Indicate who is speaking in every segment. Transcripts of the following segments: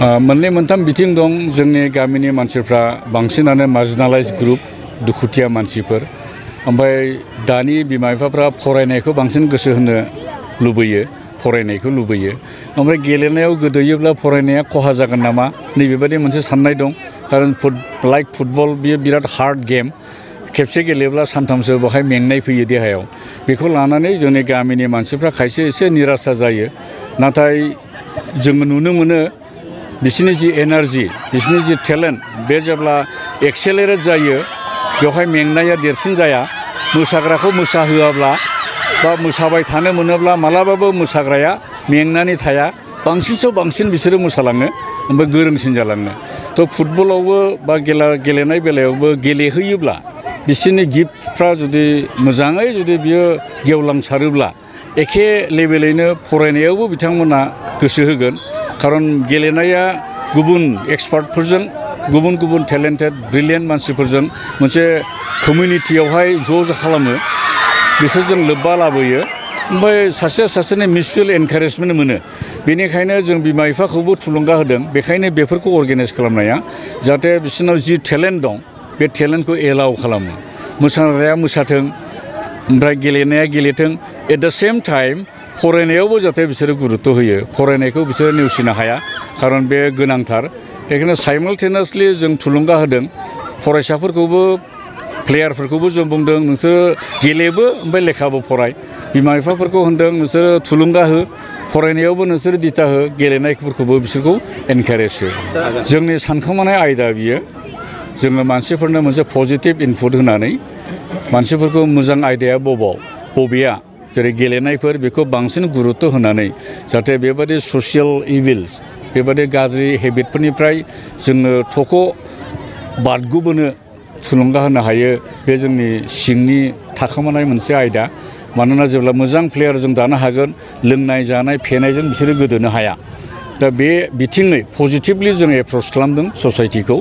Speaker 1: मोननै मोनथाम बिथिं दं जोंनि गामिनि मानसिफ्रा बांसिनानो मार्जिनालाइज ग्रुप दुखुथिया मानसिफोर ओमफ्राय दानि बिमा बिफाफ्रा फरायनायखौ बांसिन गोसो होनो लुबैयो फरायनायखौ लुबैयो ओमफ्राय गेलेनायाव गोदोयोब्ला फरायनाया खहा जागोन नामा नैबेबायदि मोनसे साननाय दं खारन फुटबल बियो बिराद हार्ड गेम खेबसे गेलेब्ला सानथामसो बेवहाय मेंनाय फैयो देहायाव बेखौ लानानै जोंनि गामिनि मानसिफ्रा खायसे एसे निरासा जायो नाथाय जोङो नुनो मोनो बिसोरनि जि एनार्जि बिसोरनि जि टेलेन्ट बे जेब्ला एक्सेलारेट जायो बेवहाय मेंनाया देरसिन जाया मोसाग्राखौ मोसाहोआब्ला बा मोसाबाय थानो मोनोब्ला मालाबाबो मोसाग्राया मेंनानै थाया बांसिनसो बांसिन बिसोरो मोसालाङो ओमफ्राय गोरोंसिन जालाङो थ' फुटबलावबो बा गेलेनाय बेलायावबो गेलेहोयोब्ला बिसोरनि गिफ्टफ्रा जुदि मोजाङै जुदि बियो गेवलांसारोब्ला एखे लेभेलैनो फरायनायावबो बिथांमोना गोसो होगोन खारन गेलेनाया गुबुन एक्सपार्टफोरजों गुबुन टेलेन्टेड ब्रिलियेन्ट मानसिफोरजों मोनसे कमिउनिटियावहाय ज' खालामो बिसोरजों लोब्बा लाबोयो ओमफ्राय सासेनि मिउचुवेल एनकारेजमेन्ट मोनो बेनिखायनो जों बिमा बिफाखौबो थुलुंगा होदों बेखायनो बेफोरखौ अर्गेनाइज खालामनाया जाहाथे बिसोरनाव जि टेलेन्ट दं बे टेलेन्टखौ एलाउ खालामो मोसाग्राया मोसाथों ओमफ्राय गेलेनाया गेलेथों एट द सेम टाइम फरायनायावबो जाहाथे बिसोरो गुरुत्त' होयो फरायनायखौ बिसोरो नेवसिनो हाया खारन बे गोनांथार बेखायनो साइमालटेनियासलि जों थुलुंगा होदों फरायसाफोरखौबो प्लेयारफोरखौबो जों बुंदों नोंसोरो गेलेबो ओमफ्राय लेखाबो फराय बिमा बिफाफोरखौ होनदों नोंसोरो थुलुंगा हो फरायनायावबो नोंसोरो दिथा हो गेलेनायफोरखौबो बिसोरखौ एनकारेज हो जोंनि सानखोमानाय आयदा बियो जोङो मानसिफोरनो मोनसे पजिटिभ इनपुट होनानै मानसिफोरखौ मोजां आयदाया बबेया जेरै गेलेनायफोर बेखौ बांसिन गुरुत्त' होनानै जाहाथे बेबादि ससियेल इभिल्स बेबादि गाज्रि हेबिटफोरनिफ्राय जोङो थख' बारग'बोनो थुलुंगा होनो हायो बे जोंनि सिंनि थाखोमानाय मोनसे आयदा मानोना जेब्ला मोजां प्लेयार जों दानो हागोन लोंनाय जानाय फेनायजों बिसोरो गोदोनो हाया दा बे बिथिङै पजिटिभलि जों एप्रोच खालामदों ससाइटिखौ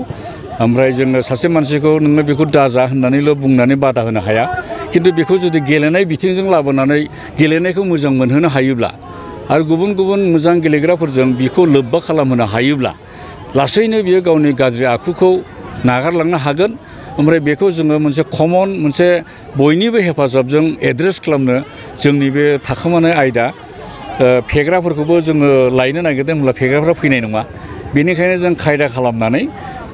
Speaker 1: ओमफ्राय जोङो सासे मानसिखौ नोङो बेखौ दाजा होननानैल' बुंनानै बादा होनो हाया खिन्थु बेखौ जुदि गेलेनाय बिथिंजों लाबोनानै गेलेनायखौ मोजां मोनहोनो हायोब्ला आरो गुबुन मोजां गेलेग्राफोरजों बेखौ लोब्बा खालामहोनो हायोब्ला लासैनो बियो गावनि गाज्रि आखुखौ नागारलांनो हागोन ओमफ्राय बेखौ जोङो मोनसे कमन मोनसे बयनिबो हेफाजाबजों एड्रेस खालामनो जोंनि बे थाखोमानाय आयदा फेग्राफोरखौबो जोङो लायनो नागिरदों होनब्ला फेग्राफ्रा फैनाय नङा बेनिखायनो जों खायदा खालामनानै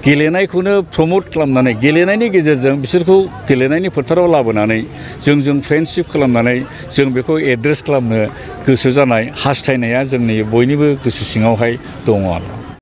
Speaker 1: गेलेनायखौनो प्रमट खालामनानै गेलेनायनि गेजेरजों बिसोरखौ गेलेनायनि फोथाराव लाबोनानै जों फ्रेन्डशिप खालामनानै जों बेखौ एड्रेस खालामनो गोसो जानाय हास्थायनाया जोंनि बयनिबो गोसो सिङावहाय दङ आरो